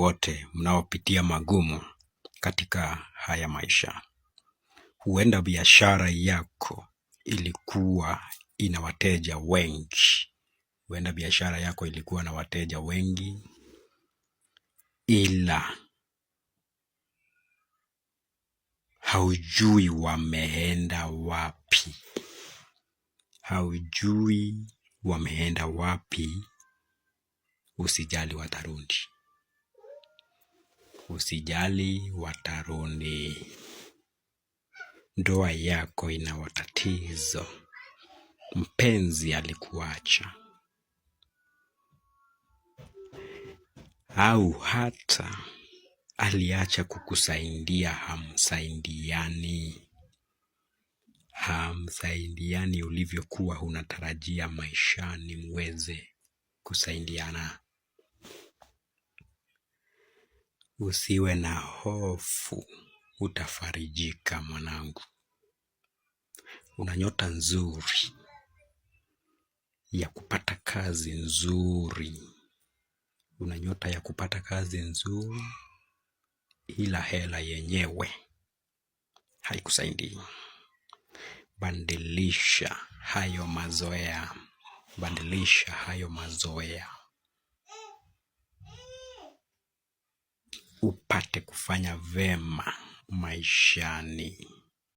wote mnaopitia magumu katika haya maisha. Huenda biashara yako ilikuwa ina wateja wengi, huenda biashara yako ilikuwa na wateja wengi, ila haujui wameenda wapi, haujui wameenda wapi. Usijali, watarudi, usijali, watarudi. Ndoa yako ina matatizo, mpenzi alikuacha, au hata aliacha kukusaidia, hamsaidiani, hamsaidiani ulivyokuwa unatarajia maishani muweze kusaidiana. Usiwe na hofu, utafarijika mwanangu. Una nyota nzuri ya kupata kazi nzuri, una nyota ya kupata kazi nzuri, ila hela yenyewe haikusaidii. Badilisha hayo mazoea, badilisha hayo mazoea upate kufanya vema maishani.